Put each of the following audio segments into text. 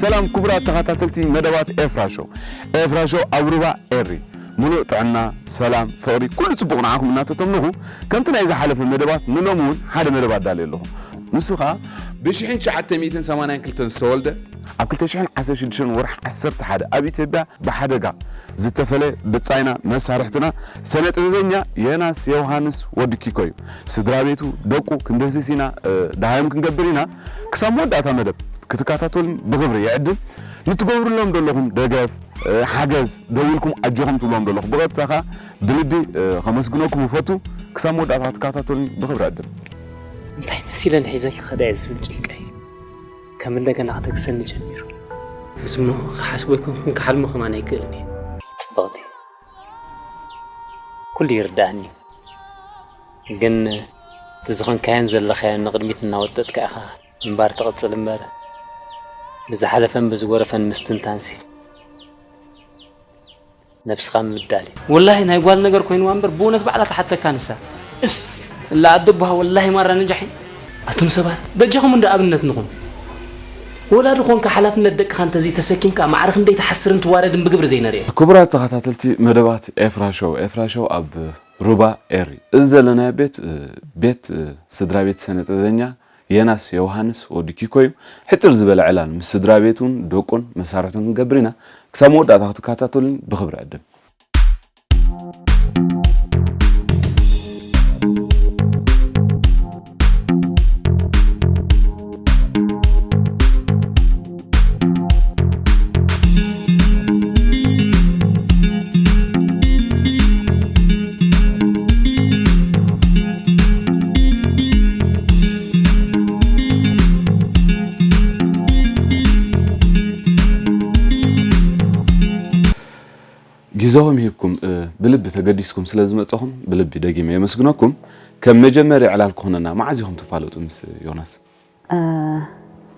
ሰላም ክቡራት ተኸታተልቲ መደባት ኤፍራ ሾው። ኤፍራ ሾው ኣብ ሩባ ኤሪ ምሉእ ጥዕና፣ ሰላም፣ ፍቕሪ፣ ኩሉ ጽቡቕ ንዓኹም እናተተምነኹ፣ ከምቲ ናይ ዝሓለፈ መደባት ንሎሚ እውን ሓደ መደብ ኣዳልየ ኣለኹ። ንሱ ኸኣ ብሽሕን ትሽዓተ ሚእትን ሰማንያን ክልተን ዝተወልደ፣ ኣብ ክልተ ሽሕን ዓሰርተ ሽዱሽተን ወርሒ ዓሰርተ ሓደ ኣብ ኢትዮጵያ ብሓደጋ ዝተፈለ ብጻይና መሳርሕትና ስነ ጥበበኛ የናስ ዮሃንስ ወዲ ኪኮ እዩ። ስድራ ቤቱ፣ ደቁ ክንደህስስ ኢና፣ እ፣ ደሃዮም ክንገብር ኢና። ክሳብ መወዳእታ መደብ ክትከታተሉን ብኽብሪ ይዕድም። ንትገብሩሎም ዘለኹም ደገፍ፣ እ፣ ሓገዝ፣ ደዊልኩም ኣጆኹም ትብሎም ዘለኹም ብቐጥታ ከኣ ብልቢ፣ እ፣ ከመስግነኩም እፈቱ። ክሳብ መወዳእታ ክትከታተሉን ብኽብሪ ይዕድም። እንታይ መሲለ ንሒዘን ክኸዳ እየ ዝብል ጭንቀይ ከም እንደገና ክደግሰኒ ጀሚሩ። እዚ እሞ ክሓስቦ ኣይኮንኩን ክሓልሞ ከማን ኣይክእልን እየ። ጽብቕቲ፣ ኩሉ ይርድኣኒ እዩ። ግን እቲ ዝኾንካዮን ዘለኻዮን ንቕድሚት እናወጠጥካ ኢኻ ምንባር ትቕጽል እምበር፣ ብዝሓለፈን ብዝጎረፈን ምስትንታንሲ ነብስኻ ምብዳል እዩ። ወላሂ ናይ ጓል ነገር ኮይንዋ እምበር ብእውነት ባዕላ ትሓተካ ንሳ። እስ እላ ኣደቡሃ ወላሂ ማራ ነጃሒ። ኣቱም ሰባት በጃኹም እንደ ኣብነት ንኹን። ወላዲ ኾንካ ሓላፍነት ደቅኻ እንተዘይ ተሰኪምካ ማዕረ ክንደይ ትሓስርን ትዋረድን ብግብሪ ዘይነርእዮ። ክቡራት ተኸታተልቲ መደባት ኤፍራ ሾው፣ ኤፍራ ሾው ኣብ ሩባ ኤሪ። እዚ ዘለናዮ ቤት፣ እ፣ ቤት፣ እ፣ ስድራ ቤት ስነ ጥበበኛ የናስ ዮሃንስ ወዲ ኪኮ እዩ። ሕጽር ዝበለ ዕላል ምስ ስድራ ቤቱን ደቁን መሳርሕቱን ክንገብር ኢና። ክሳብ መወዳእታ ክትከታተሉን ብኽብሪ ዕድም። ግዜኹም ሂብኩም፣ እ፣ ብልቢ ተገዲስኩም ስለ ዝመጻኹም ብልቢ ደጊመ የመስግነኩም። ከም መጀመርያ ዕላል ክኾነና፣ መዓዝ ኢኹም ትፋለጡ ምስ ዮናስ? እ፣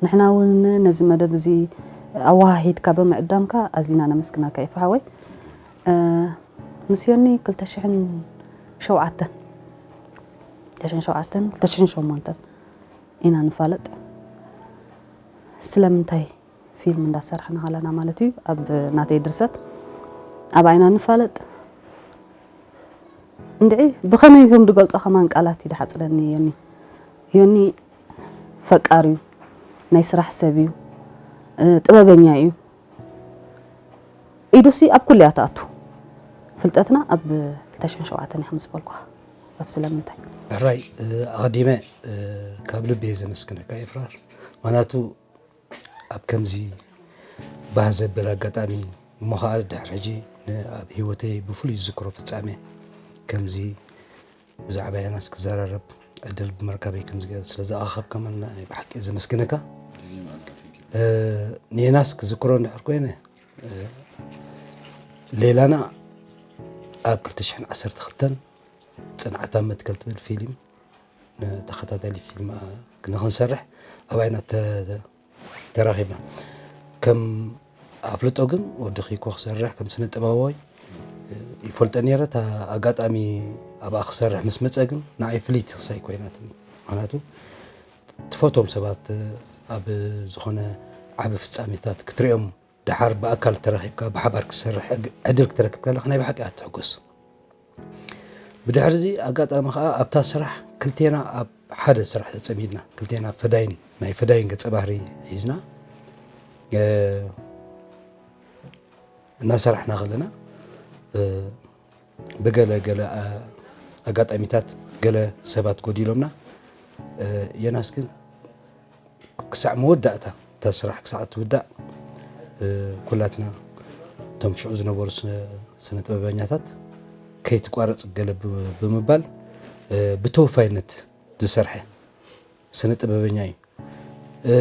ንሕና እውን ነዚ መደብ እዚ ኣወሃሂድካ ብምዕዳምካ ኣዚና ነመስግነካ ኤፍራ ሓወይ። እ፣ ምስ ዮኒ ክልተ ሽሕን ሸውዓተን፣ ክልተ ሽሕን ሸውዓተን፣ ክልተ ሽሕን ሸሞንተን ኢና ንፋለጥ። ስለምንታይ ፊልም እንዳሰርሐና ከለና ማለት እዩ፣ ኣብ ናተይ ድርሰት ኣብ ዓይና ንፋለጥ። እንድዒ ብኸመይ ከም ድገልጾ ከማን ቃላት እዩ ድሓጽረኒ። ዮኒ፣ ዮኒ ፈቃር እዩ፣ ናይ ስራሕ ሰብ እዩ፣ እ፣ ጥበበኛ እዩ። ኢዱሲ ኣብ ኩሉ እያ ትኣቱ። ፍልጠትና ኣብ ክልተ ሽሕን ሸውዓተን እያ ከም ዝበልኩኻ። ኣብ ስለምንታይ? ሕራይ፣ እ፣ ኣቐዲመ፣ እ፣ ካብ ልቢ እየ ዘመስግነካ ኤፍራር። ምኽንያቱ ኣብ ከምዚ ባህ ዘብል ኣጋጣሚ እሞ ኸኣ ድሕሪ ሕጂ ን-፣ ኣብ ህይወተይ ብፍሉይ ዝዝክሮ ፍጻሜ ከምዚ ብዛዕባ ዮናስ ክዘራረብ ዕድል ብምርካበይ ከምዚ ገ-፣ ስለ ዝኣኸብከመን ናይ ብሓቂ ዘመስግነካ። እ፣ ንዮናስ ክዝክሮ እንድሕር ኮይነ፣ እ፣ ሌላና ኣብ ክልተ ሽሕን ዓሰርተ ክልተን ጽንዓት ኣብ መትከል ትብል ፊልም ንተኸታታሊ ፊልም፣ እ፣ ንኽንሰርሕ ኣብ ዓይና ተ-፣ ተራኺብና። ከም ኣፍልጦ ግን ወዲ ኪኮ ክሰርሕ ከም ስነ ጥበባዊ ይፈልጦ ነይረ። እታ ኣጋጣሚ ኣብኣ ክሰርሕ ምስ መጸ ግን ንዓይ ፍልይቲ ክሳይ ኮይናትኒ። ምኽንያቱ ትፈትዎም ሰባት ኣብ ዝኾነ ዓቢ ፍጻሜታት ክትሪኦም፣ ደሓር ብኣካል ተራኺብካ ብሓባር ክትሰርሕ ዕግ-፣ ዕድል ክትረክብ ከለኻ ናይ ብሓቂ እያ ትሕጎስ። ብድሕሪ እዚ ኣጋጣሚ ኸኣ ኣብታ ስራሕ ክልቴና ኣብ ሓደ ስራሕ ተጸሚድና፣ ክልቴና ፈዳይን፣ ናይ ፈዳይን ገጸ ባህሪ ሒዝና፣ እ፣ እናሰራሕና ከለና፣ እ፣ ብገለ ገለ፣ እ፣ ኣጋጣሚታት ገለ ሰባት ጎዲሎምና፣ እ፣ ዮናስ ግን ክሳዕ መወዳእታ እታ ስራሕ ክሳዕ እትውዳእ፣ እ፣ ኩላትና እቶም ሽዑ ዝነበሩ ስነ-፣ ስነ ጥበበኛታት ከይትቋረጽ ገለ ብ-፣ ብምባል፣ እ፣ ብተወፋይነት ዝሰርሐ ስነ ጥበበኛ እዩ። እ፣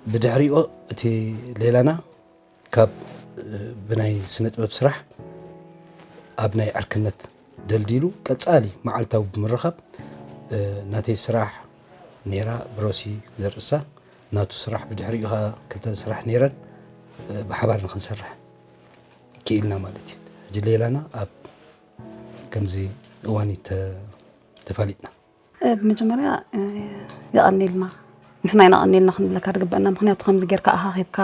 ብድሕሪኡ እቲ ሌላና ካብ፣ እ፣ ብናይ ስነ ጥበብ ስራሕ ኣብ ናይ ዕርክነት ደልዲሉ ቀጻሊ መዓልታዊ ብምርኻብ፣ እ፣ ናተይ ስራሕ ኔራ ብሮሲ ዘርእሳ፣ ናቱ ስራሕ ብድሕሪኡ ኸኣ ክልተ ስራሕ ኔረን፣ እ፣ ብሓባር ንኽንሰርሕ ክኢልና ማለት እዩ። ሕጂ ሌላና ኣብ ከምዚ እዋን እዩ ተ-፣ ተፋሊጥና። እ፣ ብመጀመርያ፣ እ፣ የቐንየልና ንሕና ኢና ቀኒልና ክንብለካ ዝግበአና፣ ምኽንያቱ ከምዚ ጌርካ ኣኻኺብካ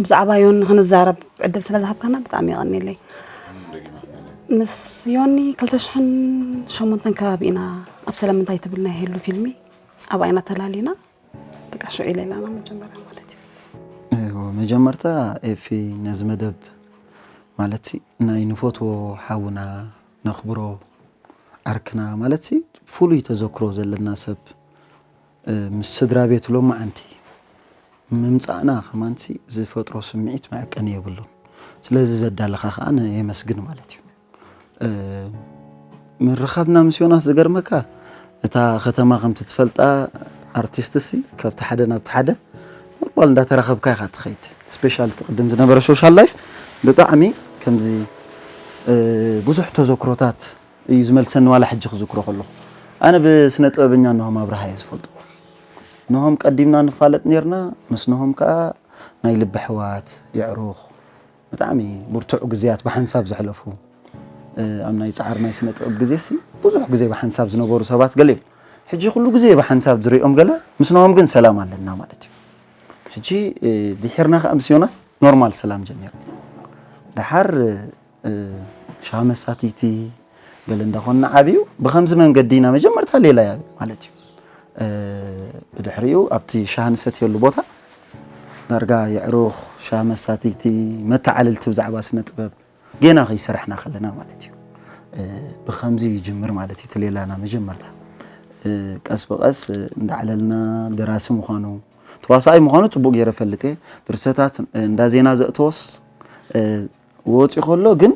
ብዛዕባ ዮኒ ክንዛረብ ዕድል ስለ ዝሃብካና ብጣዕሚ የቐኒለይ። ምስ ዮኒ ክልተ ሽሕን ሸሞንተን ከባቢ ኢና ኣብ ሰለምንታይ ትብል ናይ ሄሉ ፊልሚ ኣብ ኣይና ተላሊና። በቃ ሽዑ ኢለ ኢላና መጀመርያ ማለት እዩ። እዎ፣ መጀመርታ ኤፊ ነዚ መደብ ማለት ሲ ናይ ንፈትዎ ሓውና ነኽብሮ ዓርክና ማለት ሲ ፍሉይ ተዘክሮ ዘለና ሰብ ምስ ስድራ ቤት ሎማዓንቲ ምምፃእና ከማንሲ ዝፈጥሮ ስምዒት መዐቀኒ የብሉን። ስለዚ ዘዳለኻ ከዓ የመስግን ማለት እዩ። ምርኻብና ምስ ዮናስ ዝገርመካ እታ ከተማ ከምቲ ትፈልጣ ኣርቲስት ሲ ካብቲ ሓደ ናብቲ ሓደ ኖርማል እንዳተራኸብካ ኢኻ ትኸይድ። ስፔሻል እቲ ቅድም ዝነበረ ሶሻል ላይፍ ብጣዕሚ ከምዚ ብዙሕ ተዘክሮታት እዩ ዝመልሰኒ ዋላ ሕጂ ክዝክሮ ከለኹ። ኣነ ብስነ ጥበበኛ እንሆም ኣብርሃ እየ ዝፈልጦ። እንሆም ቀዲምና ንፋለጥ ነርና፣ ምስ እንሆም ከዓ ናይ ልቢ ኣሕዋት የዕሩኽ ብጣዕሚ ብርቱዕ ግዜያት ብሓንሳብ ዘሕለፉ ኣብ ናይ ፃዕር ናይ ስነ ጥበብ ግዜ ሲ ብዙሕ ግዜ ብሓንሳብ ዝነበሩ ሰባት ገለ እዮም። ሕጂ ኩሉ ግዜ ብሓንሳብ ዝሪኦም ገለ ምስ እንሆም ግን ሰላም ኣለና ማለት እዩ። ሕጂ ድሒርና ከዓ ምስ ዮናስ ኖርማል ሰላም ጀሚሩ። ደሓር ሻመሳቲቲ ገለ እንዳኾንና ዓብዩ ብኸምዚ መንገዲ ኢና መጀመርታ ሌላ ማለት እዩ። ብድሕሪኡ ኣብቲ ሻሂ ንሰትየሉ ቦታ ዳርጋ የዕሩኽ ሻመሳቲቲ መተዓልልቲ ብዛዕባ ስነ ጥበብ ጌና ከይሰራሕና ከለና ማለት እዩ። ብኸምዚ ይጅምር ማለት እዩ። እቲ ሌላና መጀመርታ ቀስ ብቐስ እንዳዕለልና ደራሲ ምዃኑ ተዋሳኣይ ምዃኑ ፅቡቅ ገይረ ፈልጥ እየ። ድርሰታት እንዳ ዜና ዘእተወስ ወፂ ከሎ ግን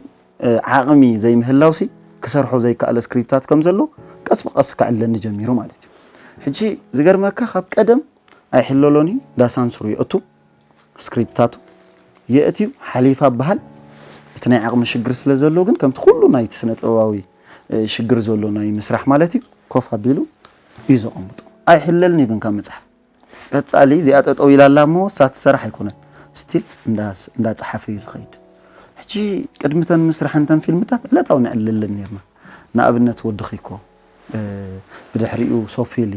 ዓቕሚ ዘይምህላውሲ ክሰርሖ ዘይከኣለ ስክሪፕታት ከም ዘሎ ቀስ ብቐስ ከዕለኒ ጀሚሩ ማለት እዩ። ሕጂ ዝገርመካ ካብ ቀደም ኣይሕለሎን እዩ። ዳሳንስሩ የእቱ ስክሪፕታቱ የእትዩ ሓሊፋ በሃል እቲ ናይ ዓቕሚ ሽግር ስለ ዘሎ ግን ከምቲ ኩሉ ናይቲ ስነ ጥበባዊ ሽግር ዘሎ ናይ ምስራሕ ማለት እዩ ኮፍ ኣቢሉ እዩ ዘቐምጦ። ኣይሕለልን እዩ ግን ካብ መፅሓፍ ቀፃሊ እዚኣ ጠጠው ኢላ ኣላ እሞ እሳ ትሰራሕ ኣይኮነን ስቲል እንዳፀሓፈ እዩ ዝኸይድ። ሕጂ ቅድሚ ተን ምስራሕ እንተን ፊልምታት ዕለታዊ ንዕልልን ነርና። ንኣብነት ወዲ ኺኮ ብድሕሪኡ ሶፊሊ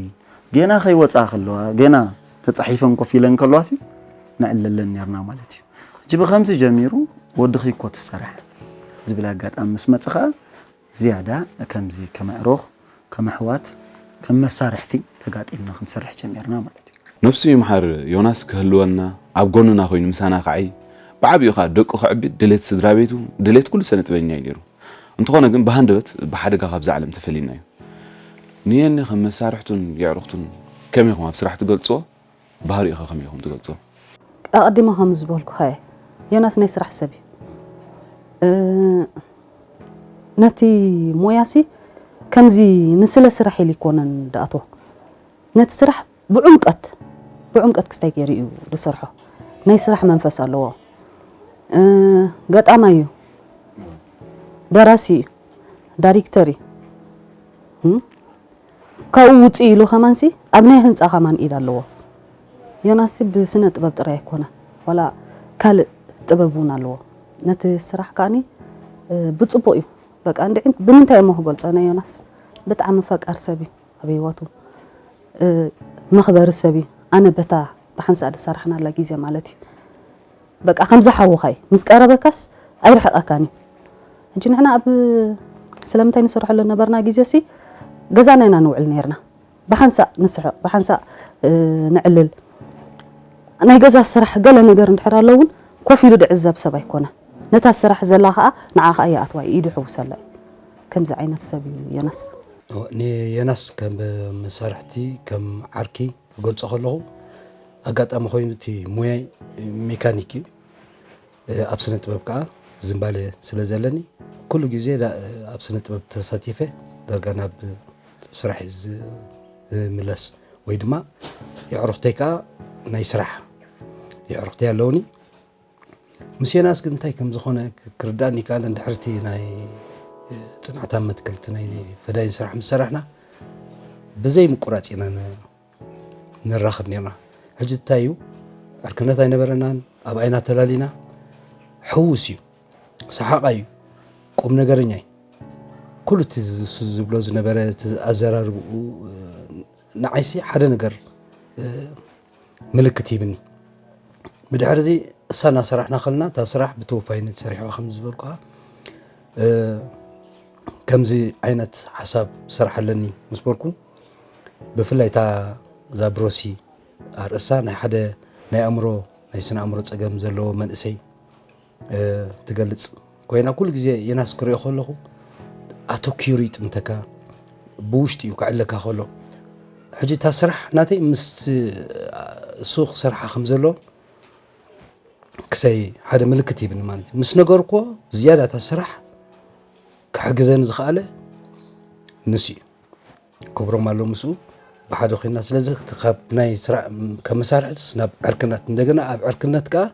ጌና ከይወፃ ከለዋ ጌና ተፃሒፈን ኮፍ ኢለን ከለዋ ሲ ንዕልልን ነርና ማለት እዩ። ሕጂ ብከምዚ ጀሚሩ ወዲ ኺኮ ትሰራሕ ዝብል ኣጋጣሚ ምስ መፅ ከዓ ዝያዳ ከምዚ ከም ኣዕሩኽ ከም ኣሕዋት ከም መሳርሕቲ ተጋጢምና ክንሰርሕ ጀሚርና ማለት እዩ። ነብሱ ይምሓር ዮናስ ክህልወና ኣብ ጎንና ኮይኑ ምሳና ከዓይ ብዓቢኡ ከዓ ደቁ ከዕቢ ድሌት ስድራ ቤቱ ድሌት ኩሉ ሰነ ጥበበኛ እዩ ነይሩ። እንተኾነ ግን ብሃንደበት ብሓደጋ ካብዛ ዓለም ተፈሊና እዩ። ንየኒ ከም መሳርሕቱን የዕሩኽቱን ከመይ ኢኹም ኣብ ስራሕ ትገልፅዎ? ባህሪኡ ከ ከመይ ኢኹም ትገልፅዎ? ኣቐዲመ ከም ዝበልኩኻ እየ ዮናስ ናይ ስራሕ ሰብ እዩ። ነቲ ሞያሲ ከምዚ ንስለ ስራሕ ኢሉ ኣይኮነን ዝኣትዎ። ነቲ ስራሕ ብዕምቀት ብዕምቀት ክስታይ ገይሩ እዩ ዝሰርሖ። ናይ ስራሕ መንፈስ ኣለዎ። ገጣማይ እዩ፣ ደራሲ እዩ፣ ዳይሬክተር እዩ። ካብኡ ውፅእ ኢሉ ከማንሲ ኣብ ናይ ህንፃ ከማን ኢድ ኣለዎ። ዮናስ ብስነ ጥበብ ጥራይ ኣይኮነ ዋላ ካልእ ጥበብ እውን ኣለዎ። ነቲ ስራሕ ከዓኒ ብፅቡቅ እዩ። በቃ እንድዒ ብምንታይ እሞ ክገልፆ ናይ ዮናስ ብጣዕሚ ፈቃር ሰብ እዩ። ኣብ ህይወቱ መኽበሪ ሰብ እዩ። ኣነ በታ ብሓንሳእ ዝሰራሕናላ ግዜ ማለት እዩ በቃ ከምዚ ሓውኻ እዩ ምስ ቀረበካስ ኣይርሕቐካን እዩ። ሕጂ ንሕና ኣብ ስለምንታይ ንሰርሐሉ ነበርና ግዜ ሲ ገዛና ኢና ንውዕል ነርና። ብሓንሳእ ንስሕቕ ብሓንሳእ ንዕልል። ናይ ገዛ ስራሕ ገለ ነገር እንድሕር ኣሎ እውን ኮፍ ኢሉ ድዕዘብ ሰብ ኣይኮነ። ነታ ስራሕ ዘላ ከዓ ንዓ ከዓ ይኣትዋ እዩ ኢዱ ይሕውሰላ እዩ። ከምዚ ዓይነት ሰብ እዩ ዮናስ። ንዮናስ ከም መሳርሕቲ ከም ዓርኪ ክገልፆ ከለኹ ኣጋጣሚ ኮይኑ እቲ ሙያይ ሜካኒክ እዩ። ኣብ ስነ ጥበብ ከዓ ዝንባለ ስለ ዘለኒ ኩሉ ግዜ ኣብ ስነ ጥበብ ተሳቲፈ ዳርጋ ናብ ስራሕ ዝምለስ ወይ ድማ የዕሩኽተይ ከዓ ናይ ስራሕ የዕሩኽተይ ኣለውኒ። ምስ ዮናስ ግን እንታይ ከም ዝኾነ ክርዳእኒ ይከኣል። እንድሕርቲ ናይ ፅንዓት ኣብ መትከልቲ ናይ ፈዳይን ስራሕ ምስ ሰራሕና ብዘይ ምቁራፅ ኢና ንራኸብ ነርና። ሕጂ እንታይ እዩ ዕርክነት ኣይነበረናን ኣብ ኣይና ተላሊና። ሕዉስ እዩ፣ ሰሓቓይ እዩ፣ ቁም ነገረኛ እዩ። ኩሉ እቲ ንሱ ዝብሎ ዝነበረ እቲ ኣዘራርብኡ ንዓይሲ ሓደ ነገር ምልክት ሂብኒ። ብድሕሪ እዚ እሳ እናሰራሕና ከለና እታ ስራሕ ብተወፋይነት ሰሪሕዋ ከም ዝበልኩኻ ከምዚ ዓይነት ሓሳብ ስራሕ ኣለኒ ምስ በልኩ፣ ብፍላይ እታ እዛ ብሮሲ ኣርእሳ ናይ ሓደ ናይ ኣእምሮ ናይ ስነ ኣእምሮ ፀገም ዘለዎ መንእሰይ ትገልፅ ኮይና፣ ኩሉ ግዜ የናስ ክሪኦ ከለኹ ኣተኪሩ ይጥምተካ፣ ብውሽጢ እዩ ክዕለካ ከሎ። ሕጂ እታ ስራሕ ናተይ ምስ እሱ ክሰርሓ ከም ዘሎ ክሰይ ሓደ ምልክት ሂብኒ ማለት እዩ። ምስ ነገርኩዎ ዝያዳ እታ ስራሕ ክሕግዘኒ ዝኸኣለ ንሱ እዩ። ክብሮም ኣሎ ምስኡ ብሓደ ኮይና። ስለዚ እቲ ካብ ናይ ስራሕ ካብ መሳርሕትስ ናብ ዕርክነት፣ እንደገና ኣብ ዕርክነት ከኣ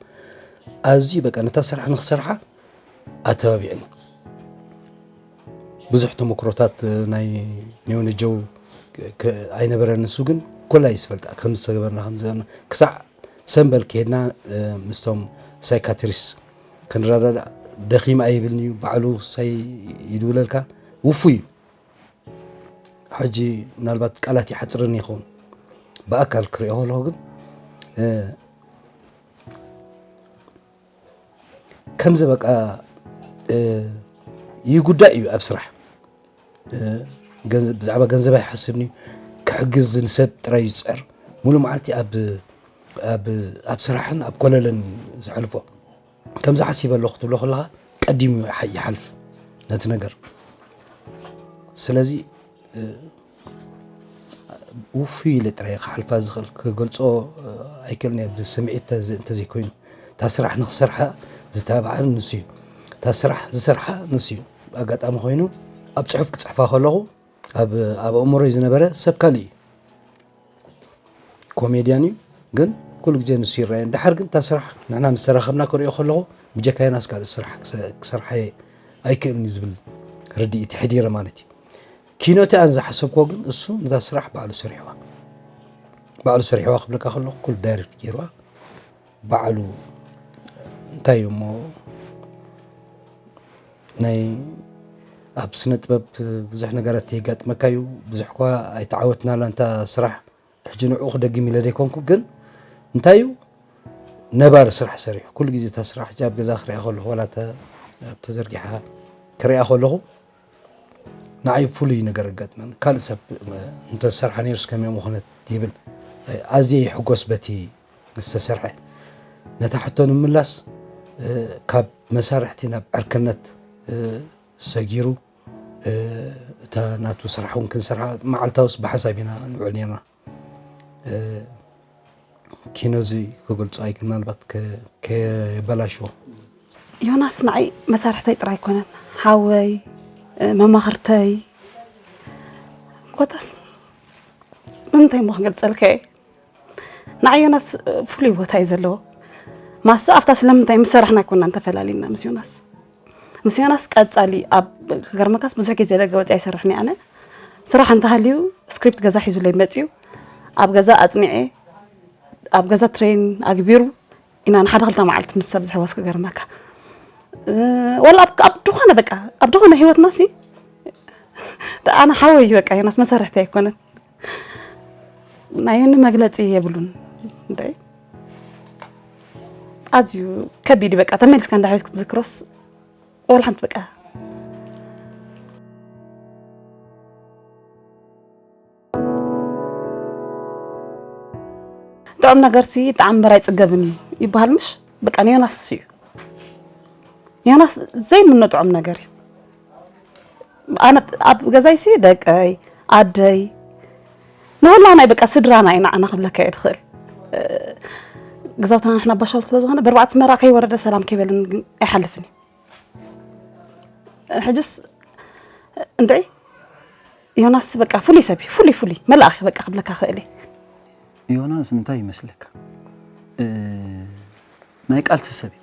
ኣዝዩ በቃ ነታ ስራሕ ንክሰርሓ ኣተባቢዕኒ። ብዙሕ ተመክሮታት ናይ ኔውነጀው ኣይነበረ። ንሱ ግን ኮላ ይስፈልጣ ከም ዝተገበርና ከም ዝገበርና ክሳዕ ሰንበል ከሄድና ምስቶም ሳይካትሪስ ክንረዳዳእ ደኺም ኣይብልን እዩ። ባዕሉ ሳይ ይድውለልካ ውፉ እዩ። ሕጂ ምናልባት ቃላት ይሓፅርን ይኸውን ብኣካል ክሪኦ ከለኹ ግን ከምዚ በቃ ይጉዳእ እዩ ኣብ ስራሕ። ብዛዕባ ገንዘብ ኣይሓስብን እዩ። ክሕግዝ ንሰብ ጥራይ እዩ ዝፅዕር። ሙሉ መዓልቲ ኣብ ስራሕን ኣብ ኮለለን ዘሕልፎ። ከምዚ ሓሲበ ኣለኹ ክትብሎ ከለኻ ቀዲሙ ይሓልፍ ነቲ ነገር። ስለዚ ውፉይ ኢለ ጥራይ ክሓልፋ ዝኽእል፣ ክገልጾ ኣይክእልን እየ ብስምዒት እንተዘይኮይኑ። እታ ስራሕ ንክሰርሓ ዝተባብዓኒ ንሱ እዩ። እታ ስራሕ ዝሰርሓ ንሱ እዩ። ኣጋጣሚ ኮይኑ ኣብ ጽሑፍ ክጽሕፋ ከለኹ ኣብ ኣእምሮይ ዝነበረ ሰብ ካልእ እዩ። ኮሜድያን እዩ፣ ግን ኩሉ ግዜ ንሱ ይረኣየኒ። ድሓር ግን እታ ስራሕ ንሕና ምስ ተራኸብና ክሪኦ ከለኹ ብጀካ ዮናስ ካልእ ስራሕ ክሰርሓ ኣይክእልን እዩ ዝብል ርድኢት የሕዲረ ማለት እዩ። ኪኖቲ ኣነ ዝሓሰብክዎ ግን እሱ ነዛ ስራሕ ባዕሉ ሰሪሕዋ። ባዕሉ ሰሪሕዋ ክብለካ ከለኹ ኩሉ ዳይሬክት ገይርዋ። ባዕሉ እንታይ እዩ እሞ ናይ ኣብ ስነ ጥበብ ብዙሕ ነገራት የጋጥመካ እዩ። ብዙሕ እኳ ኣይተዓወትናላ እንታ ስራሕ ሕጂ ንዕኡ ክደግም ኢለ ዘይኮንኩ ግን እንታይ እዩ ነባሪ ስራሕ ሰሪሑ ኩሉ ግዜ እታ ስራሕ ሕጂ ኣብ ገዛ ክሪኣ ከለኹ ዋላ ኣብ ተዘርጊሓ ክሪኣ ከለኹ ንዓይ ፍሉይ ነገር ኣጋጥመኒ። ካልእ ሰብ እንተዝሰርሓ ነይሩስ ከመይ ምኾነት ይብል። ኣዝየ ይሕጎስ በቲ ዝተሰርሐ። ነታ ሕቶ ንምምላስ ካብ መሳርሕቲ ናብ ዕርክነት ሰጊሩ እታ ናቱ ስራሕ እውን ክንሰርሓ መዓልታውስ ብሓሳብ ኢና ንውዕል ነርና። ኪኖ እዚ ክገልጾ ኣይክል ምናልባት ከየበላሽዎ። ዮናስ ንዓይ መሳርሕተይ ጥራይ ኣይኮነን፣ ሓወይ፣ መማኽርተይ። ኮታስ ንምንታይ እሞ ክገልጸልካ እየ? ንዓይ ዮናስ ፍሉይ ቦታ እዩ ዘለዎ። ማሳ ኣብታ ስለምንታይ ምስ ሰራሕና ኣይኮናን ተፈላሊና ምስ ዮናስ። ምስ ዮናስ ቀጻሊ ኣብ ክገርመካስ ብዙሕ ግዜ ደገ ወፂኣ ይሰርሕ እኒ ኣነ ስራሕ እንተሃልዩ ስክሪፕት ገዛ ሒዙለይ መፅዩ ኣብ ገዛ ኣፅኒዐ ኣብ ገዛ ትሬን ኣግቢሩ ኢና ንሓደ ክልተ መዓልቲ ምስ ሰብ ዝሕወስ ክገርመካ ወላ ኣብ ድኾነ በቃ ኣብ ድኾነ ህይወትና ሲ ኣነ ሓወይ በቃ ዮናስ መሰርሕቲ ኣይኮነን ናይ ንመግለፂ የብሉን እንደ ኣዝዩ ከቢድ እዩ። በቃ ተመልስካ እንዳሕሪስ ክትዝክሮስ ወላ ሓንቲ በቃ ጥዑም ነገር ሲ ጣዕም እምበር ኣይፅገብን እዩ ይበሃል ምሽ በቃ ንዮናስ እሱ እዩ ዮናስ ዘይምኖ ጥዑም ነገር እዩ ኣነ ኣብ ገዛይ ሲ ደቀይ ኣደይ ንሁላ ናይ በቃ ስድራና ኢና ኣና ክብለካ እየ ድኽእል ግዛውትና ንሕና ባሻል ስለ ዝኾነ በርባዕት መራ ከይወረደ ሰላም ከይበልን ኣይሓልፍን እዩ ሕጅስ እንድዒ ዮናስ በቃ ፍሉይ ሰብ እዩ ፍሉይ ፍሉይ መላእኽ በቃ ክብለካ ክእል ዮናስ እንታይ ይመስለካ ናይ ቃልሲ ሰብ እዩ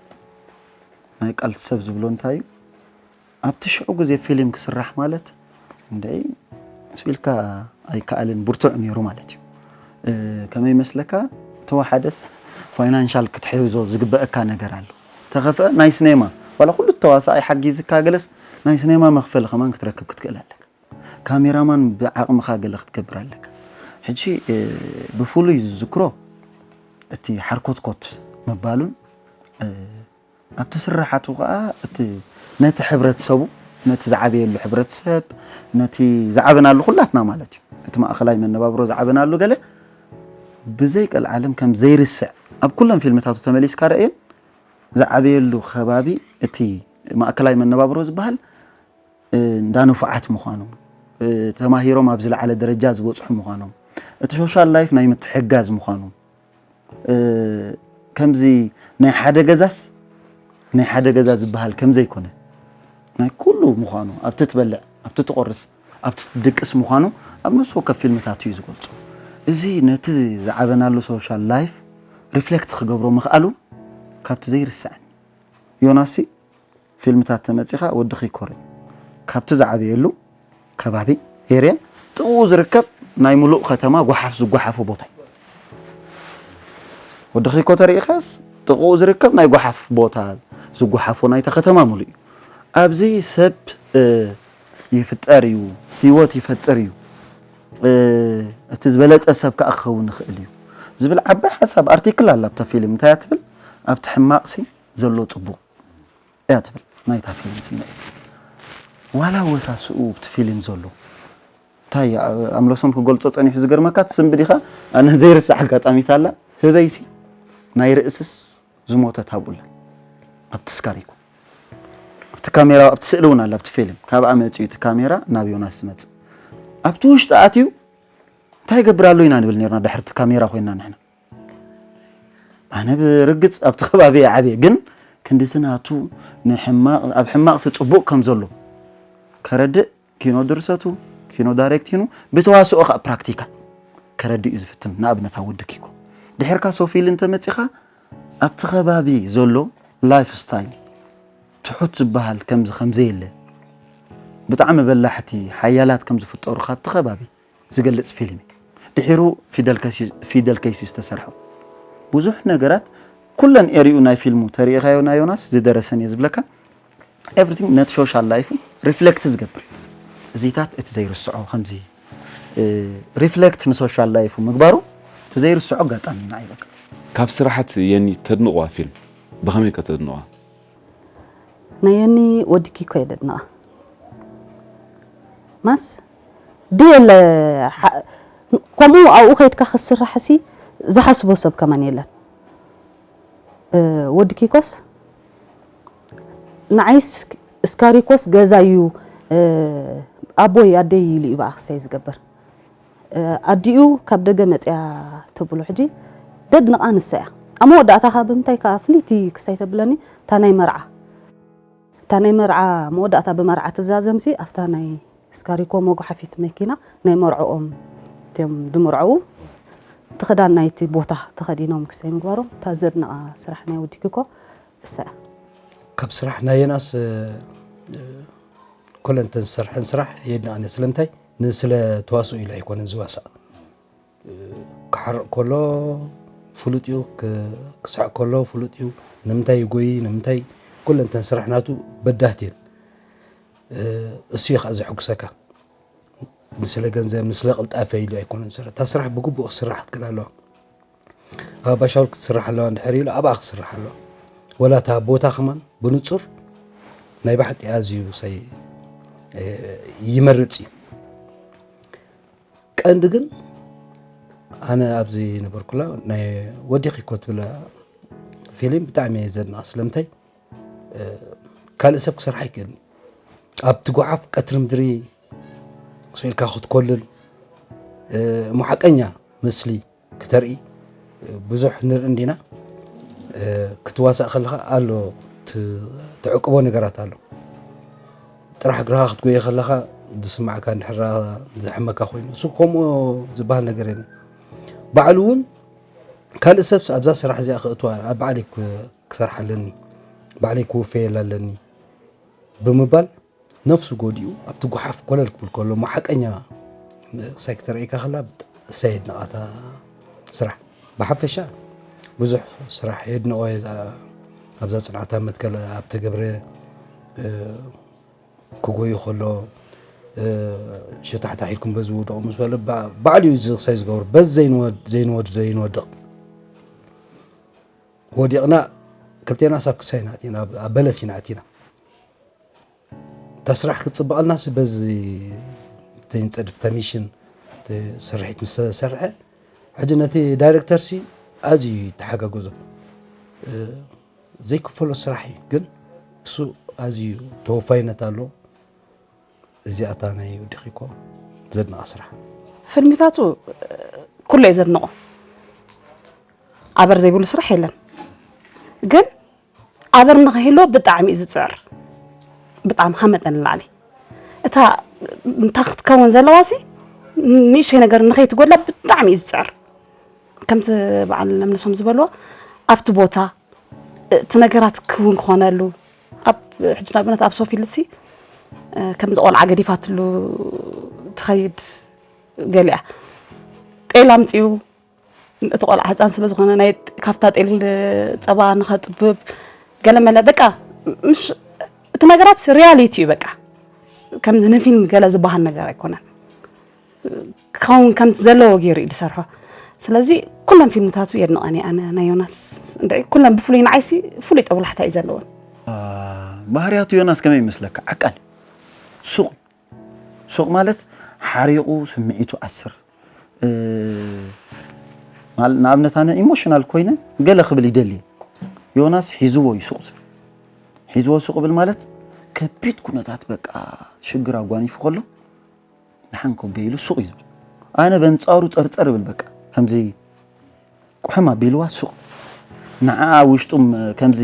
ናይ ቃልሲ ሰብ ዝብሎ እንታይ እዩ ኣብቲ ሽዑ ግዜ ፊልም ክስራሕ ማለት እንደ ስቢልካ ኣይከኣልን ብርቱዕ ነይሩ ማለት እዩ። ከመይ ይመስለካ ተወሓደስ ፋይናንሻል ክትሕዞ ዝግበአካ ነገር ኣሎ። ተኸፍአ ናይ ስኔማ ዋላ ኩሉ ተዋሳኣይ ሓጊዝካ ገለስ ናይ ስኔማ መኽፈሊ ከማን ክትረክብ ክትክእል ኣለካ። ካሜራማን ብዓቕምኻ ገለ ክትገብር ኣለካ። ሕጂ ብፍሉይ ዝዝክሮ እቲ ሓርኮትኮት ምባሉን ኣብቲ ስርሓቱ ከዓ እቲ ነቲ ሕብረተሰቡ ነቲ ዝዓበየሉ ሕብረተሰብ ነቲ ዝዓበናሉ ኩላትና ማለት እዩ እቲ ማእኸላይ መነባብሮ ዝዓበናሉ ገለ ብዘይ ቀልዓለም ከም ዘይርስዕ ኣብ ኩለን ፊልምታቱ ተመሊስካ ረእየን ዝዓበየሉ ከባቢ እቲ ማእከላይ መነባብሮ ዝበሃል እንዳ ንፉዓት ምዃኖም ተማሂሮም ኣብ ዝለዓለ ደረጃ ዝበፅሑ ምዃኖም እቲ ሶሻል ላይፍ ናይ ምትሕጋዝ ምዃኑ ከምዚ ናይ ሓደ ገዛስ ናይ ሓደ ገዛ ዝበሃል ከም ዘይኮነ ናይ ኩሉ ምዃኑ ኣብቲ ትበልዕ ኣብቲ ትቆርስ ኣብቲ ትድቅስ ምዃኑ ኣብ ነፍሲ ወከፍ ፊልምታት እዩ ዝገልፁ። እዚ ነቲ ዝዓበናሉ ሶሻል ላይፍ ሪፍሌክት ክገብሮ ምኽኣሉ ካብቲ ዘይርስዐኒ ዮናሲ ፊልምታት ተመፂኻ ወዲ ኺኮር ካብቲ ዝዓበየሉ ከባቢ ኤርያ ጥቕኡ ዝርከብ ናይ ሙሉእ ከተማ ጓሓፍ ዝጓሓፎ ቦታ እዩ። ወዲ ኺኮ ተሪኢኻስ ጥቕኡ ዝርከብ ናይ ጓሓፍ ቦታ ዝጓሓፎ ናይታ ከተማ ሙሉእ እዩ። ኣብዚ ሰብ ይፍጠር እዩ፣ ህይወት ይፈጥር እዩ፣ እቲ ዝበለፀ ሰብ ከዓ ክኸውን ይኽእል እዩ ዝብል ዓባይ ሓሳብ ኣርቲክል ኣላ ኣብታ ፊልም። እንታይ እያ ትብል? ኣብቲ ሕማቕሲ ዘሎ ፅቡቕ እያ ትብል ናይታ ፊልም ስምዒት ዋላ ወሳስኡ ኣብቲ ፊልም ዘሎ እንታይ ኣምለሶም ክገልፆ ፀኒሑ ዝገርመካ ትስምቢ ዲኻ ኣነ ዘይርሳዕ ኣጋጣሚት ኣላ ህበይሲ ናይ ርእስስ ዝሞተት ኣብኡላ ኣብቲ ስካሪኮ ኣብቲ ካሜራ ኣብቲ ስእሊ እውን ኣላ ኣብቲ ፊልም ካብኣ መፂኡ እቲ ካሜራ ናብ ዮናስ ዝመፅእ ኣብቲ ውሽጢ ኣትዩ እንታይ ይገብር ኣሎ ኢና ንብል ነርና ድሕርቲ ካሜራ ኮይና ንሕና ኣነ ብርግፅ ኣብቲ ከባቢ ዓብየ ግን ክንድቲ ናቱ ንሕማቕ ኣብ ሕማቕሲ ፅቡቕ ከም ዘሎ ከረድእ ኪኖ ድርሰቱ ኪኖ ዳይሬክቲኑ ብተዋስኦ ከዓ ፕራክቲካል ከረድእ እዩ ዝፍትን ንኣብነት ኣብ ወዲ ኪኮ ድሕርካ ሶፊል እንተመፂኻ ኣብቲ ከባቢ ዘሎ ላይፍ ስታይል ትሑት ዝበሃል ከምዚ ከምዘየለ ብጣዕሚ በላሕቲ ሓያላት ከም ዝፍጠሩ ካብቲ ከባቢ ዝገልፅ ፊልም እዩ። ድሒሩ ፊደል ከይሲ ዝተሰርሐ ብዙሕ ነገራት ኩለን ኤሪኡ ናይ ፊልሙ ተሪኢኻዮ ናይ ዮናስ ዝደረሰን እየ ዝብለካ everything ነቲ ሶሻል ላይፉ ሪፍሌክት ዝገብር እዩ። እዚታት እቲ ዘይርስዖ ከምዚ ሪፍሌክት ንሶሻል ላይፉ ምግባሩ እቲ ዘይርስዖ ኣጋጣሚ ኢና ይበካ። ካብ ስራሓት የኒ ተድንቕዋ ፊልም ብኸመይ ከ ተድንቕዋ? ናይ ዮኒ ወዲ ኪኮ እየ ደድንቓ ማስ ድየለ ከምኡ ኣብኡ ከይድካ ክስራሕ ሲ ዝሓስቦ ሰብ ከማን የለን ወዲ ኪኮስ ንዓይስ እስካሪኮስ ገዛ እዩ ኣቦይ ኣደይ ኢሉ እዩ ብኣክስተይ ዝገብር ኣዲኡ ካብ ደገ መፅያ ትብሎ ሕጂ ደድንቓ ንሳ እያ ኣብ መወዳእታ ካብ ብምንታይ ከዓ ፍልይቲ ክሳይ ተብለኒ እታ ናይ መርዓ እታ ናይ መርዓ መወዳእታ ብመርዓ ትዛዘምሲ ኣብታ ናይ ስካሪኮ መጉሓፊት መኪና ናይ መርዕኦም እትዮም ድምርዐዉ እቲ ክዳን ናይቲ ቦታ ተኸዲኖም ክሳይ ምግባሮም እታ ዘድንቓ ስራሕ ናይ ወዲ ኪኮ እሳ እያ ካብ ስራሕ ናይ የናስ ኮለንተን ዝሰርሐን ስራሕ የድንቓኒ ስለምንታይ ንስለ ተዋስኡ ኢሉ ኣይኮነን ዝዋሳእ ክሓርቕ ከሎ ፍሉጥ እዩ ክስሕቕ ከሎ ፍሉጥ እዩ ንምንታይ ይጎይ ንምንታይ ኩለንተን ስራሕ ናቱ በዳህት እየን እሱ እዩ ከዓ ዘሐጉሰካ ንስለ ገንዘብ ንስለ ቅልጣፈ ኢሉ ኣይኮነን ዝሰርሕ እታ ስራሕ ብግቡእ ክስራሕ ክትክእል ኣለዋ ኣብ ኣባሻውል ክትስራሕ ኣለዋ እንድሕር ኢሉ ኣብኣ ክስራሕ ኣለዋ ወላ እታ ቦታ ከማን ብንፁር ናይ ባሕቂ ኣዝዩ ሳይ ይመርፅ እዩ ቀንዲ ግን ኣነ ኣብዚ ነበርኩላ ናይ ወዲኺ እኮ ትብላ ፊልም ብጣዕሚ እየ ዘድንቓ ስለምንታይ ካልእ ሰብ ክሰርሓ ኣይክእልን ኣብቲ ጓሓፍ ቀትሪ ምድሪ ስኢልካ ክትኮልል እሞ ሓቀኛ ምስሊ ክተርኢ ብዙሕ ንርኢ እንዲና ክትዋሳእ ከለኻ ኣሎ ትዕቅቦ ነገራት ኣሎ ጥራሕ እግርኻ ክትጎየ ከለኻ ዝስማዕካ እንድሕራ ዘሕመካ ኮይኑ እሱ ከምኡ ዝበሃል ነገር የለን ባዕሉ እውን ካልእ ሰብስ ኣብዛ ስራሕ እዚኣ ክእትዋ ኣብ ባዕለይ ክሰርሓ ኣለኒ ባዕለይ ክውፈየላ ኣለኒ ብምባል ነፍሱ ጎዲኡ ኣብቲ ጓሓፍ ኮለል ክብል ከሎ እሞ ሓቀኛ ክሳይ ክተርእየካ ከላ እሳይ የድንቓታ ስራሕ ብሓፈሻ ብዙሕ ስራሕ የድንቖ ኣብዛ ፅንዓታ መትከል ኣብ ተገብረ ክጎዩ ከሎ ሸታሕታሕ ኢልኩም በዚ ውደቑ ምስ በለ፣ ባ-፣ ባዕሉ እዩ እዚ ክሳይ ዝገብሩ። በዚ ዘይንወድ-፣ ዘይንወድ-፣ ዘይንወድቕ። ወዲቕና፣ ክልቴና ሳብ ክሳይ ኢና ኣቲና፣ ኣብ፣ ኣብ በለስ ኢና ኣቲና። እታ ስራሕ ክትጽብቐልናስ በዚ ተይንጸድፍ፣ ተሚሽን፣ ተ-፣ ስርሒት ምስ ተሰርሐ፣ ሕጂ ነቲ ዳይሬክተርሲ ኣዝዩ ይተሓጋገዞ። እ፣ ዘይክፈሎ ስራሕ እዩ፣ ግን እሱ ኣዝዩ ተወፋይነት ኣለዎ። እዚኣ እታ ናይ ወዲ ኺኮ ዘድንቓ ስራሕ። ፊልምታቱ ኩሉ እየ ዘድንቖ። ኣበር ዘይብሉ ስራሕ የለን። ግን ኣበር ንኽህልዎ ብጣዕሚ እዩ ዝጽዕር። ብጣዕሚ ካብ መጠን ንላዕሊ። እታ፣ እንታ ክትከውን ዘለዋሲ ንእሽተይ ነገር ንኸይትጎድላ ብጣዕሚ እዩ ዝጽዕር። ከምቲ በዓል ለምለሶም ዝበልዎ፣ ኣብቲ ቦታ እቲ ነገራት ክውን ክኾነሉ፣ ኣብ፣ ሕጂ ንኣብነት ኣብ ሶፊልሲ፣ እ፣ ከምዚ ቆልዓ ገዲፋትሉ ትኸይድ ገሊኣ። ጤል ኣምጺኡ፣ እቲ ቆልዓ ህጻን ስለ ዝኾነ፣ ናይ፣ ካብታ ጤል ጸባ ንኸጥብብ፣ ገለ መለ፣ በቃ፣ ምሽ-፣ እቲ ነገራት ሪያሊቲ እዩ፣ በቃ። ከምዚ ንፊልም ገለ ዝበሃል ነገር ኣይኮነን። ክኸውን ከምቲ ዘለዎ ገይሩ እዩ ዝሰርሖ። ስለዚ ኩለን ፊልምታቱ የድንቐን እየ ኣነ፣ ናይ ዮናስ። እንድዒ ኩለን ብፍሉይ ንዓይሲ ፍሉይ ጦብላሕታ እዩ ዘለወን። አ፣ ባህርያቱ ዮናስ ከመይ ይመስለካ? ዓቃል፣ ሱቕ፣ ሱቕ ማለት ሓሪቑ ስምዒቱ ኣስር፣ እ፣ ማል-፣ ንኣብነት ኣነ ኢሞሽናል ኮይነ ገለ ክብል ይደሊ እየ። ዮናስ ሒዝዎ እዩ ሱቕ ዝብል። ሒዝዎ ሱቕ ብል ማለት ከቢድ ኩነታት በቃ ሽግር ኣጓኒፉ ከሎ ደሓን ከቤ ኢሉ ሱቕ እዩ ዝብል። ኣነ በንጻሩ ጸርጸር እብል በቃ። ከምዚ ቁሕም ኣቢልዋ ሱቕ። ንዓኣ ውሽጡም ከምዚ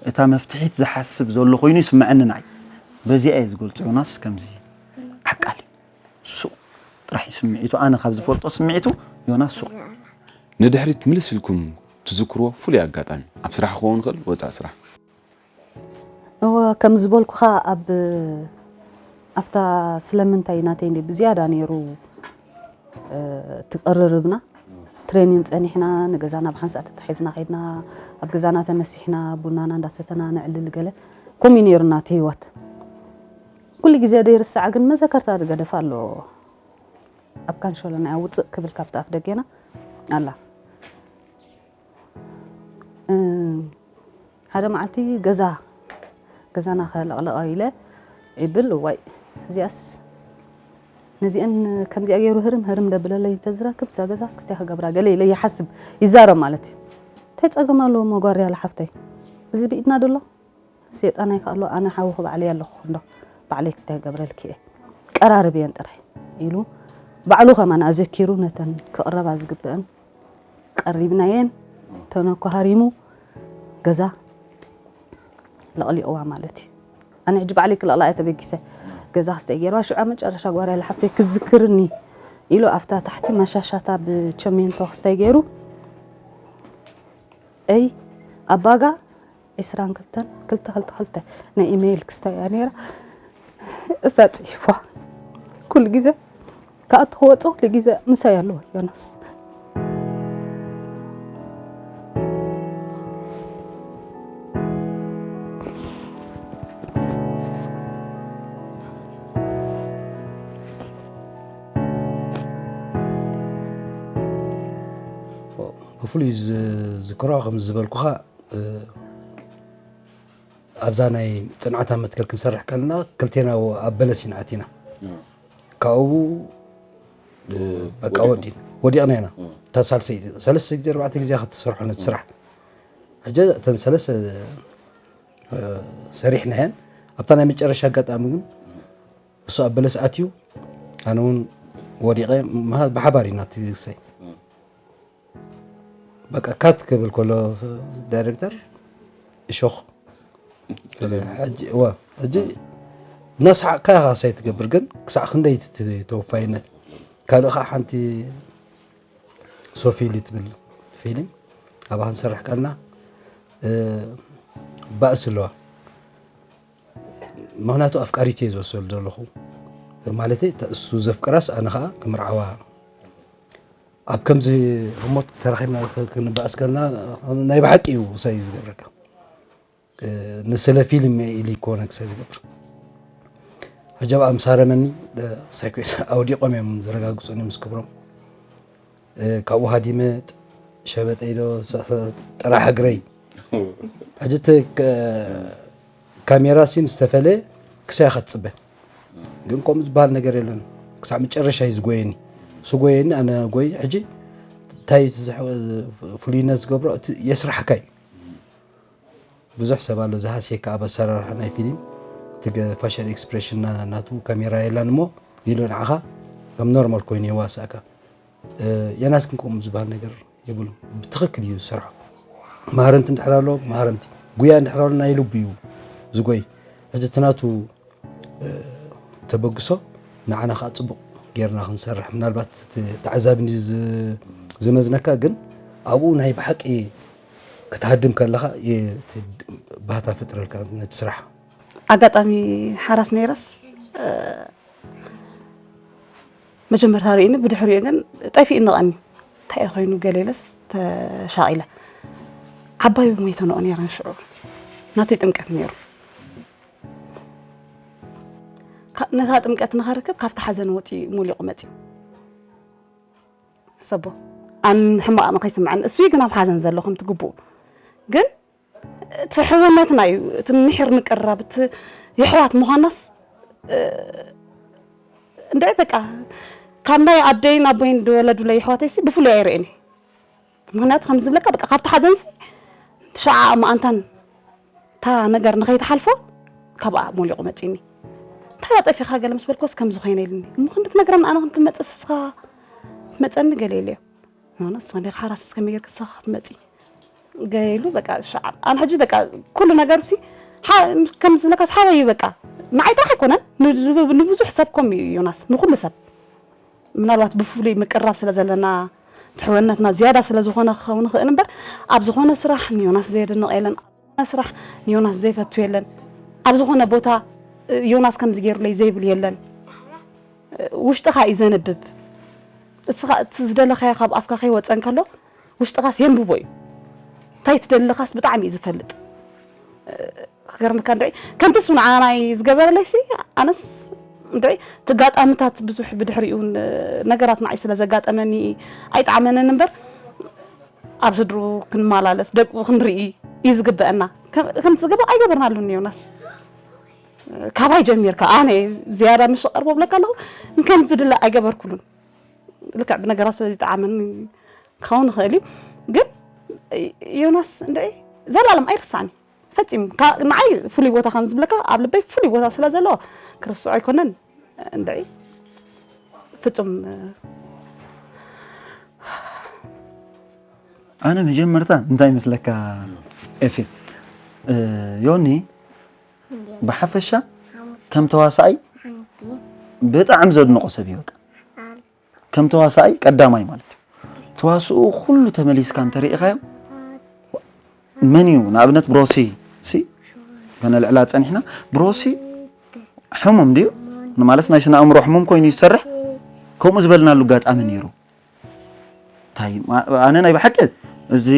እታ መፍትሒት ዝሓስብ ዘሎ ኮይኑ ይስምዐኒ ንዓይ። በዚኣ እየ ዝገልጾ ዮናስ ከምዚ ዓቃል እዩ። ሱቕ ጥራሕ እዩ ስምዒቱ። ኣነ ካብ ዝፈልጦ ስምዒቱ ዮናስ ሱቕ እዩ። ንድሕሪት ምልስ ኢልኩም ትዝክርዎ ፍሉይ ኣጋጣሚ፣ ኣብ ስራሕ ክኸውን ይኽእል፣ ወጻእ ስራሕ? እወ፣ ከም ዝበልኩኻ ኣብ፣ ኣብታ ስለምንታይ ናተይ እንዲ ብዝያዳ ነይሩ፣ እ፣ ትቕርርብና። ትሬኒን ጸኒሕና፣ ንገዛና ብሓንሳእ ተታሒዝና ኸይድና፣ ኣብ ገዛና ተመሲሕና፣ ቡናና እንዳሰተና ነዕልል ገለ። ከምኡ እዩ ነይሩ ናተይ ህይወት። ኩሉ ግዜ ደይርስዓ ግን መዘከርታ ዝገደፋ ኣሎ። ኣብ ካንሸሎ ናይ ውጽእ ክብል ካብቲ ኣፍ ደጌና ኣላ። እ፣ ሓደ መዓልቲ ገዛ፣ ገዛና ከለቕልቐ ኢለ ይብል፣ እዋይ፣ እዚኣስ፣ ነዚአን ከምዚኣ ገይሩ ህርም፣ ህርም ደብለለይ ተዝረክብ፣ እዛ ገዛስ ክስታይ ክገብራ ገለ ኢለ ይሓስብ፣ ይዛረብ ማለት እዩ። እንታይ ጸገም ኣለዎ መጓርያ ለሓፍተይ? እዚ ብኢድና ደሎ? ሴጣን ኣይከኣሎ፣ ኣነ ሓውኺ ባዕለይ ኣለኹ እንዶ፣ ባዕለይ ክስታይ ክገብረልኪ እየ። ቀራርብየን ጥራይ ኢሉ፣ ባዕሉ ከማን ኣዘኪሩ ነተን ክቕረባ ዝግብአን ቀሪብናየን፣ ተነኮ ሃሪሙ ገዛ ለቕሊቕዋ ማለት እዩ። ኣነ ሕጂ ባዕለይ ክለቕላ እየ ተበጊሰ። ገዛ ክስታይ ገይርዋ፣ ሽዑ ኣብ መጨረሻ ጓርያ ለሓፍተይ ክዝክርኒ ኢሉ ኣብታ ታሕቲ ማሻሻታ ብቸሜንቶ ክስታይ ገይሩ፣ እይ፣ ኣባጋ ዒስራን ክልተን ክልተ ክልተ ክልተ ናይ ኢሜይል ክስታይ እያ ነይራ። እሳ ጽሒፋ ኩሉ ግዜ ክኣቱ ክወጽእ ኩሉ ግዜ ምሳይ ኣለዎ ዮናስ። ብፍሉይ ዝዝክሮ ከም ዝበልኩኻ፣ እ፣ ኣብዛ ናይ ጽንዓት ኣብ መትከል ክንሰርሕ ከለና ክልቴና ኣብ በለስ ኢና ኣቲና። እ። ካብኡ፣ እ፣ በቃ ወዲቕና ኢና። እታ ሳልሰይቲ፣ ሰለስተ ግዜ፣ ኣርባዕተ ግዜ ክትሰርሖ ነቲ ስራሕ። ሕጂ እተን ሰለስተ፣ እ፣ ሰሪሕናየን። ኣብታ ናይ መጨረሻ ኣጋጣሚ ግን እሱ ኣብ በለስ ኣትዩ፣ ኣነ እውን ወዲቐ፣ ምኽንያቱ ብሓባር ኢና እቲ ግዜ። በቃ ካት ክብል ከሎ ዳይሬክተር እሾኽ። ጸሊም። ሕጂ፣ እወ፣ ሕጂ እናሰሓቕካ ኢኻ ሳይ ትገብር፣ ግን ክሳዕ ክንደይ እቲ ተወፋይነት? ካልእ ኸዓ ሓንቲ ሶፊሊ ትብል ፊልም ኣብኣ ክንሰርሕ ከልና፣ እ፣ ባእሲ ኣለዋ። ምኽንያቱ ኣፍቃሪት እየ ዝወስደሉ ዘለኹ። ማለተይ፣ እሱ ዘፍቅራስ ኣነ ኸዓ ክምርዓዋ ኣብ ከምዚ ህሞት ተራኺብና ክ-፣ ክንበኣስ ከለና ናይ ብሓቂ እዩ ክሳይ ዝገብረካ። እ፣ ንስለ ፊልም ኢሉ ይኮነ ክሳይ ዝገብር። ሕጂ ኣብኣ ምስ ሃረመኒ ሳይኮ ኣውዲቖም እዮም ዘረጋግፁኒ ምስ ክብሮም። ካብኡ ሃዲመ ሸበጠይ ዶ ጥራሕ እግረይ። ሕጂ እቲ ካሜራ ሲ ምስ ተፈለየ ክሳይ ከትፅበ፣ ግን ከምኡ ዝበሃል ነገር የለን። ክሳብ መጨረሻ እዩ ዝጎየኒ። ስጎየኒ ኣነ ጎይ። ሕጂ እንታይ ፍሉይነት ዝገብሮ፣ እቲ የስራሕካ እዩ። ብዙሕ ሰብ ኣሎ ዝሃስየካ ኣብ ኣሰራርሓ ናይ ፊልም፣ እቲ ፋሻል ኤክስፕሬሽን ናቱ ካሜራ የላን እሞ ቢሉ ንዓኻ ከም ኖርማል ኮይኑ የዋስኣካ። ዮናስ ግን ከምኡ ዝበሃል ነገር የብሉን። ብትኽክል እዩ ዝሰርሖ። ማህረምቲ እንድሕር ኣሎ ማህረምቲ፣ ጉያ እንድሕር ኣሎ ናይ ልቡ እዩ ዝጎይ። ሕጂ እቲ ናቱ ተበግሶ ንዓና ከዓ ፅቡቕ ጌርና ክንሰርሕ፣ ምናልባት እቲ ተዓዛቢ እንድዩ ዝመዝነካ፣ ግን ኣብኡ ናይ ብሓቂ ክትሃድም ከለኻ ባህታ ፈጥረልካ ነቲ ስራሕ። ኣጋጣሚ ሓራስ ነይረስ መጀመርታ ርእኒ፣ ብድሕሪኡ ግን ጠፊእኒ ቀኒ። እንታይ እዩ ኮይኑ ገለ ኢለስ ተሻቒለ። ዓባዩ ሞይተ ንኦ ነይረን ሽዑ ናተይ ጥምቀት ነይሩ። ነታ ጥምቀት ንኸርክብ ካብቲ ሓዘን ወፂኡ ሙሊቑ መፂ ሰቦ ኣን ሕማቕ ንኸይስምዐን እሱ ግን ኣብ ሓዘን ዘሎ ከምቲ ግቡኡ ግን እቲ ሕውነትና እዩ እቲ ምሕር ምቅራብ እቲ የሕዋት ምዃናስ እንደ በቃ ካብ ናይ ኣደይን ኣቦይን ዝወለዱለይ የሕዋተይሲ ብፍሉይ ኣይርእን። ምክንያቱ ከም ዝብለካ በቃ ካብቲ ሓዘንሲ ትሽዓ መኣንታን እታ ነገር ንኸይትሓልፎ ካብኣ ሞሊቑ መፂኒ። እንታይ ጠፊኻ ገለ ምስ በልኮስ ከም ዝኾይነ ኢልኒ። እሞ ክንዲ ትነግረኒ ኣነ ክንዲ መፅእ ስስኻ ትመፀኒ ገለ ኢለዮ። ኖ ንስኻ እንዲኻ ሓራስ እስከመይ ጌርክ ንስኻ ክትመፂ ገይሉ በቃ ሸዓ ኣነ ሕጂ በቃ ኩሉ ነገሩ ሲ ከም ዝብለካ ሓወይ በቃ ንዓይ ጥራሕ ኣይኮነን ንብዙሕ ሰብ ኮም እዩ ዮናስ ንኩሉ ሰብ ምናልባት ብፍሉይ ምቅራብ ስለ ዘለና ትሕወነትና ዝያዳ ስለ ዝኾነ ክኸውን ይኽእል እምበር ኣብ ዝኾነ ስራሕ ንዮናስ ዘየድንቕ የለን ኣብ ዝኾነ ስራሕ ንዮናስ ዘይፈቱ የለን ኣብ ዝኾነ ቦታ ዮናስ ከምዚ ገይሩለይ ዘይብል የለን ውሽጥኻ እዩ ዘንብብ እስኻ እቲ ዝደለኻዮ ካብ ኣፍካ ከይወፀ እንከሎ ውሽጥኻስ የንብቦ እዩ እንታይ ትደልኻስ ብጣዕሚ እዩ ዝፈልጥ ክገርምካ እንድዒ ከምቲ እሱ ንዓናይ ዝገበረለይ ሲ ኣነስ እንድዒ ትጋጣምታት ብዙሕ ብድሕሪኡ ነገራት ንዓይ ስለ ዘጋጠመኒ ኣይጣዕመንን እምበር ኣብ ስድሩ ክንመላለስ ደቁ ክንርኢ እዩ ዝግበአና ከምቲ ዝገበ ኣይገበርናሉን ዮናስ ካባይ ጀሚርካ ኣነ ዝያዳ ምስ ቀርቦ ብለካ ኣለኹ ከም ዝድለ ኣይገበርኩሉን ልክዕ ብነገራት ስለ ዝጠዓመኒ ክኸውን ይኽእል እዩ ግን ዮናስ እንድዒ ዘላለም ኣይርሳዕኒ ፈፂሙ ንዓይ ፍሉይ ቦታ ከም ዝብለካ ኣብ ልበይ ፍሉይ ቦታ ስለ ዘለዎ ክርስዖ ኣይኮነን እንድዒ ፍፁም ኣነ መጀመርታ እንታይ ይመስለካ ኤፊ ዮኒ ብሓፈሻ ከም ተዋሳኣይ ብጣዕሚ ዘድንቆ ሰብ እዩ በቃ ከም ተዋሳኣይ ቀዳማይ ማለት እዩ ተዋስኡ ኩሉ ተመሊስካ እንተሪኢኻዮ መን እዩ ንኣብነት ብሮሲ ሲ ከነልዕላ ፀኒሕና ብሮሲ ሕሙም ድዩ ንማለት ናይ ስነ ኣእምሮ ሕሙም ኮይኑ ይሰርሕ ከምኡ ዝበልናሉ ኣጋጣሚ ነይሩ እንታይ ኣነ ናይ ብሓቂ እዚ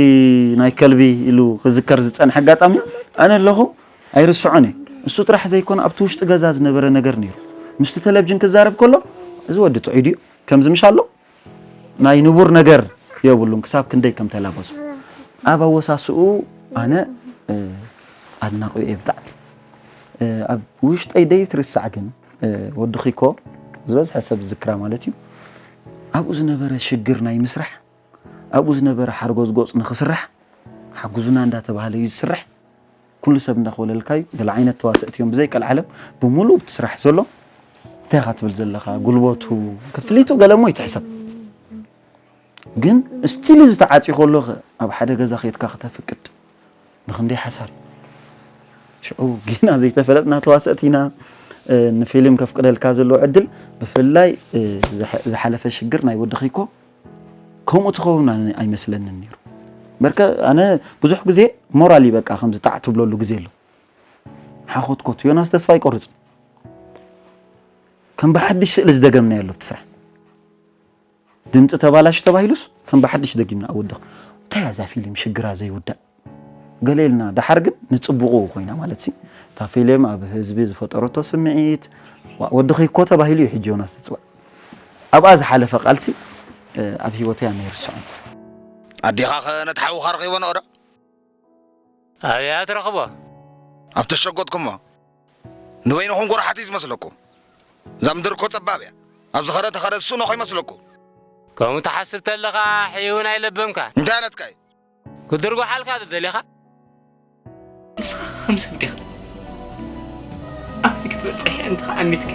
ናይ ከልቢ ኢሉ ክዝከር ዝፀንሐ ኣጋጣሚ ኣነ ኣለኹ ኣይርስዖን እየ እሱ ጥራሕ ዘይኮነ ኣብቲ ውሽጢ ገዛ ዝነበረ ነገር ነይሩ ምስቲ ተለብጅን ክዛረብ ከሎ እዚ ወዲ ጥዑይ ድዩ ከምዚ ምሽ ኣሎ ናይ ንቡር ነገር የብሉን ክሳብ ክንደይ ከም ተላበሱ ኣብ ኣወሳስኡ ኣነ ኣድናቂኡ እየ ብጣዕሚ ኣብ ውሽጠይ ደይ ትርሳዕ ግን ወዲ ኺኮ ዝበዝሐ ሰብ ዝክራ ማለት እዩ ኣብኡ ዝነበረ ሽግር ናይ ምስራሕ ኣብኡ ዝነበረ ሓርጎዝጎፅ ንክስራሕ ሓጉዙና እንዳተባሃለ እዩ ዝስራሕ ኩሉ ሰብ እንዳኮለልካ እዩ ገለ ዓይነት ተዋሰእቲ እዮም ብዘይ ቀልዓለም ብምሉእ እቲ ስራሕ ዘሎ እንታይ ኢኻ ትብል ዘለኻ ጉልበቱ ክፍሊቱ ገለ እሞ ይትሕሰብ ግን ስቲል እዚ ተዓፅዩ ከሎ ኣብ ሓደ ገዛ ከይድካ ክተፍቅድ ንክንደይ ሓሳር እዩ ሽዑ ጌና ዘይተፈለጥና ተዋሰእቲ ኢና ንፊልም ከፍቅደልካ ዘለዎ ዕድል ብፍላይ ዝሓለፈ ሽግር ናይ ወዲ ኺኮ ከምኡ ትኸውን ኣይመስለንን ነይሩ በርከ ኣነ ብዙሕ ግዜ ሞራል ይበቃ ከምዚ ጣዕ ትብለሉ ግዜ ኣሎ ሓኾትኮት ዮናስ ተስፋ ኣይቆርፅን ከም ብሓድሽ ስእሊ ዝደገምናዮ ኣሎ እቲ ስራሕ ድምፂ ተባላሽ ተባሂሉስ ከም ብሓድሽ ደጊምና ኣወድኽ እንታይ እዛ ፊልም ሽግራ ዘይውዳእ ገለ ኢልና ደሓር ግን ንፅቡቑ ኮይና ማለት ሲ እታ ፊልም ኣብ ህዝቢ ዝፈጠረቶ ስምዒት ዋ- ወድኺ እኮ ተባሂሉ እዩ ሕጂ ዮናስ ዝፅዋዕ። ኣብኣ ዝሓለፈ ቃልሲ እ፣ ኣብ ህይወተይ ኣነ ይርስዖን። ኣዴኻ ኸ ነቲ ሓውኻ ረኺቦ ነቐዶ? ኣብያ ትረኽቦ? ኣብ ተሸጎጥኩሞ ንበይንኹም ጎራሓት እዩ ዝመስለኩም። እዛ ምድር እኮ ጸባብ እያ። ኣብ ዝኸረ ተኸረ ዝስእኖ ከይመስለኩም። ከምኡ ትሓስብ ተለኻ ሕይውን ኣይለበምካን። እንታይ ኣለትካ እዩ? ክድርጉሓልካ ዶ ደሊኻ? ንስኻ ከም ሰብ ዲኻ? ኣበይ ክትበጽሕ እያ እንተ ኣሚትካ?